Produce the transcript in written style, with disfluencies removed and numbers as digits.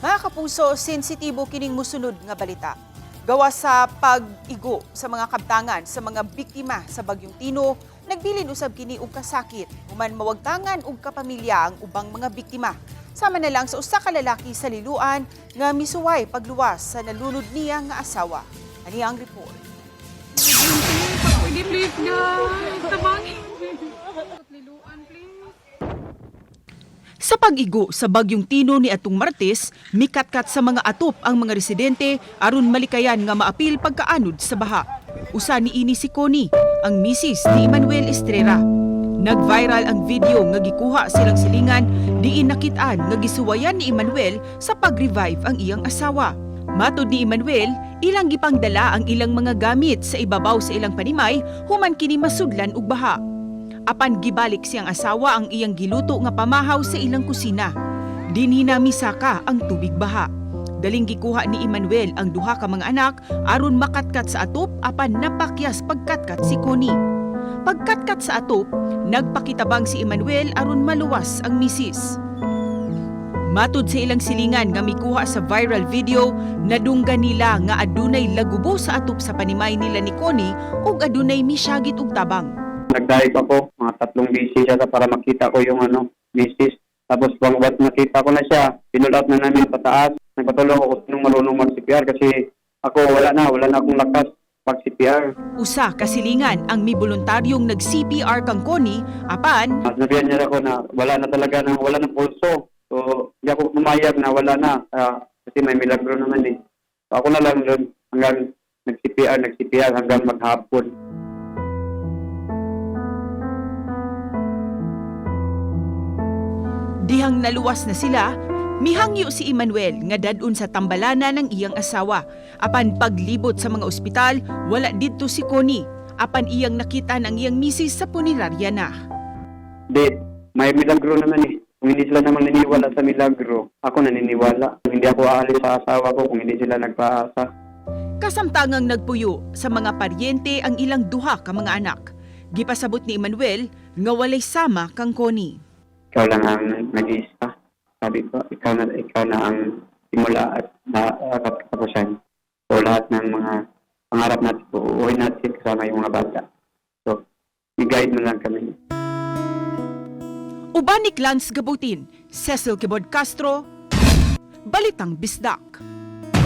Mga kapuso, sensitibo kining musunod nga balita. Gawa sa pag-igo sa mga kabtangan sa mga biktima sa Bagyong Tino, nagbilin usab kini og kasakit human mawagtangan og kapamilya ang ubang mga biktima. Sama na lang sa usa ka lalaki sa Liluan nga misuway pagluwas sa nalunod niya nga asawa. Ani ang report. Pwede please, guys. Tabangin. Liluan, please. Sa pag-igo sa Bagyong Tino ni atong Martes, mikatkat sa mga atop ang mga residente aron malikayan nga maapil pagkaanod sa baha. Usa ni ini si Connie, ang misis ni Emmanuel Estrera. Nag-viral ang video nga gikuha silang silingan diin nakit-an nga gisuwayan ni Emmanuel sa pag-revive ang iyang asawa. Matod ni Emmanuel, ilang gipangdala ang ilang mga gamit sa ibabaw sa ilang panimay human kini masudlan og baha. Apan gibalik siyang asawa ang iyang giluto nga pamahaw sa ilang kusina. Dinhi na misaka ang tubig baha. Daling gikuha ni Emmanuel ang duha ka mga anak aron makatkat sa atop apan napakyas pagkatkat si Connie. Pagkatkat sa atop, nagpakitabang si Emmanuel aron maluwas ang misis. Matud sa ilang silingan nga mikuha sa viral video, nadunggan nila nga adunay lagubo sa atop sa panimay nila ni Connie ug adunay misyagit og tabang. Nag-dive ako, mga tatlong beses yata para makita ko yung ano, misis. Tapos bang ba't nakita ko na siya, pinull out na namin pataas. Nagpatulong ako kung sinong marunong mag-CPR kasi ako wala na akong lakas pag-CPR. Usa ka silingan ang miboluntaryong nag-CPR kang Connie apan Sinabihan niya ako na wala na talaga, na, wala na pulso. So, hindi ako pumayag na wala na. Kasi may milagro naman eh. So, ako na lang doon hanggang nag-CPR, nag-CPR hanggang maghapon. Dihang naluwas na sila, mihangyo si Emmanuel nga dadun sa tambalana ng iyang asawa. Apan paglibot sa mga ospital, wala didto si Connie. Apan iyang nakita ang iyang misis sa punerarya na. Hindi, may milagro naman eh. Kung hindi sila naman naniniwala sa milagro, ako naniniwala. Hindi ako aalis sa asawa ko kung hindi sila nagpaasa. Kasamtangang nagpuyo sa mga paryente ang ilang duha ka mga anak. Gipasabot ni Emmanuel nga walay sama kang Connie. Ikaw lang ang nag-iisa. Sabi ko, ikaw na ang simula at na, at katapusan. So lahat ng mga pangarap natin, uuwi natin kasama yung mga bata. So, i-guide mo lang kami. Uban ni Lance Gabutin, Cecil Kibod Castro, Balitang Bisdak.